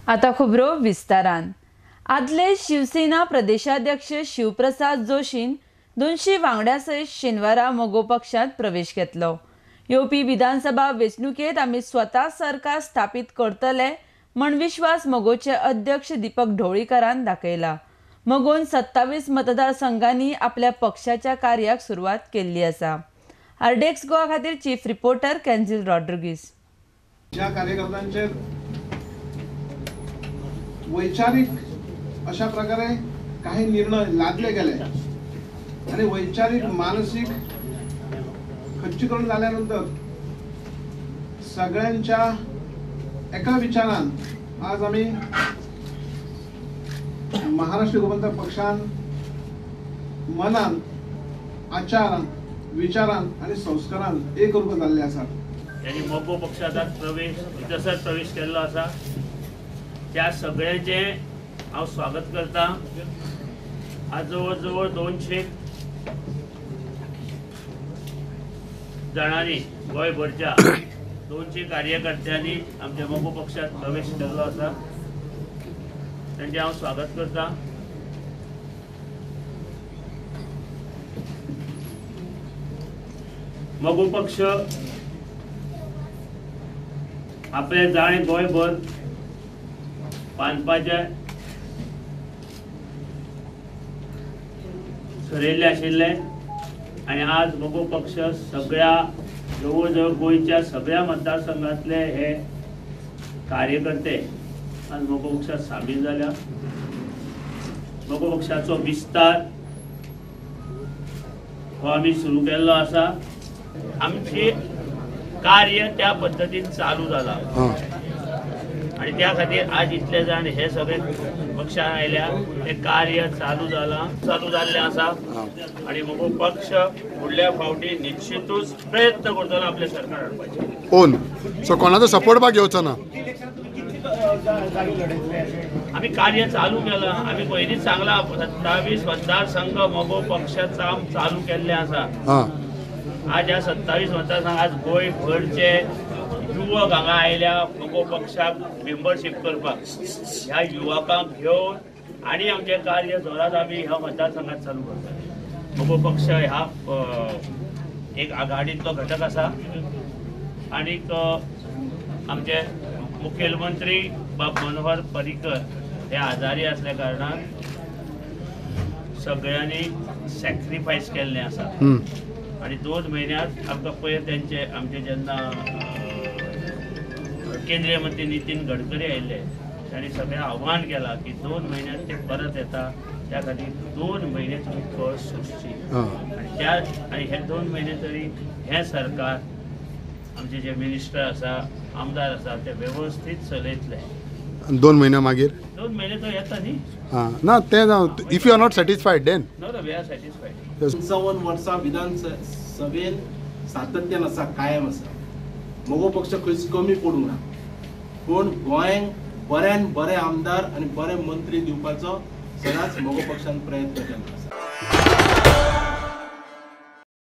आता खबरो विस्तारान. आदले शिवसेना प्रदेशाध्यक्ष शिवप्रसाद जोशीन 200 वांगड्या सयत शेनवारा मगो पक्षांत प्रवेश घेतलो. येवपी विधानसभा वेंचणुकेंत आमी स्वता सरकार स्थापीत करतले म्हण विश्वास मगोचे अध्यक्ष दीपक ढवळीकारान दाखयला. मगोन 27 मतदारसंघांनी आपल्या पक्षाच्या कार्याक सुरवात केल्ली आसा. आरडीएक्स गोवा खातीर चीफ रिपोर्टर कॅन्झिल रॉड्रिगीस. ज्या कार्यकर्त्यांचेर वैचारिक अशा प्रकारे काही निर्णय लादले गेले आणि वैचारिक मानसिक खच्चीकरण झाल्यानंतर सगळ्यांच्या एका विचारान आज आम्ही महाराष्ट्र गोमंतक पक्षान मनान, आचारान, विचारान आणि संस्कारान एक रूप जाल्ले आसात. त्यांनी मगो पक्षात प्रवेश भितरसर प्रवेश केल्लो आसा. त्या सगळ्यांचे हांव स्वागत करता. आज जवळ जवळ 200 जाणांनी गोंयभरच्या 200 कार्यकर्त्यांनी आमच्या मगो पक्षात प्रवेश केल्लो आसा. तांचें हांव स्वागत करता. मगो पक्ष आपले जाणे गोंयभर बांदपाचें थरयल्लें आशिल्लें आनी आज मगो पक्ष सगळ्या जवळ जवळ गोंयच्या सगळ्या मतदारसंघातले हे कार्यकर्ते आज मगो पक्षात सामील जाल्या. मगो पक्षाचो विस्तार हो आमी सुरू केल्लो आसा. आमचे कार्य त्या पद्दतीन चालू जाला आनी त्या खातीर आज इतले जाण हे सगळे पक्षान आयल्या ते कार्य चालू जाला, चालू जाल्लें आसा. आनी मगो पक्ष फुडल्या फावटी निश्चितूच प्रयत्न करतलो आपलें सरकार हाडपाचें. ओन सो कोणाचो सपोर्ट बा घेवचो ना. आमी कार्य चालू केलां. आमी पयलींच सांगलां 27 मतदारसंघ मगो पक्षाचा चालू केल्ले आसा. आज ह्या 27 मतदारसंघ आज गोंयभरचे युवक हांगा आयल्या मगो पक्षाक मेंबरशीप करपाक. ह्या युवकांक घेवन आनी आमचें कार्य जोरात आमी ह्या मतदारसंघात चालू करतले. मगो पक्ष ह्या एक आघाडींतलो घटक आसा आनीक आमचे मुखेलमंत्री बाब मनोहर पर्रीकर हे आजारी आसल्या कारणान सगळ्यांनी सॅक्रिफायस केल्लें आसा. आनी 2 म्हयन्यांत आमकां पयर तेंचे आमचे जेन्ना केंद्रीय मंत्री नितीन गडकरी आयिल्ले तांणी सगळें आव्हान केलां की 2 म्हयन्यांत ते परत येता. त्या खातीर 2 म्हयने तुमी कळ सोंसची आनी त्या आनी हे 2 म्हयने तरी हें सरकार आमचे जे मिनिस्टर आसा, आमदार आसा ते व्यवस्थीत चलयतले. 2 म्हयन्या मागीर 2 म्हयने तो येता न्ही. ना तें जावं. If you are not satisfied then no we are satisfied. 55 वर्सां विधानसभेन सातत्यान आसा, कायम आसा. मगो पक्ष खंयच कमी पडूंक ना, पूण गोंयांक बऱ्यान बरे आमदार आनी बरे मंत्री दिवपाचो सदांच मगो पक्षान प्रयत्न केला.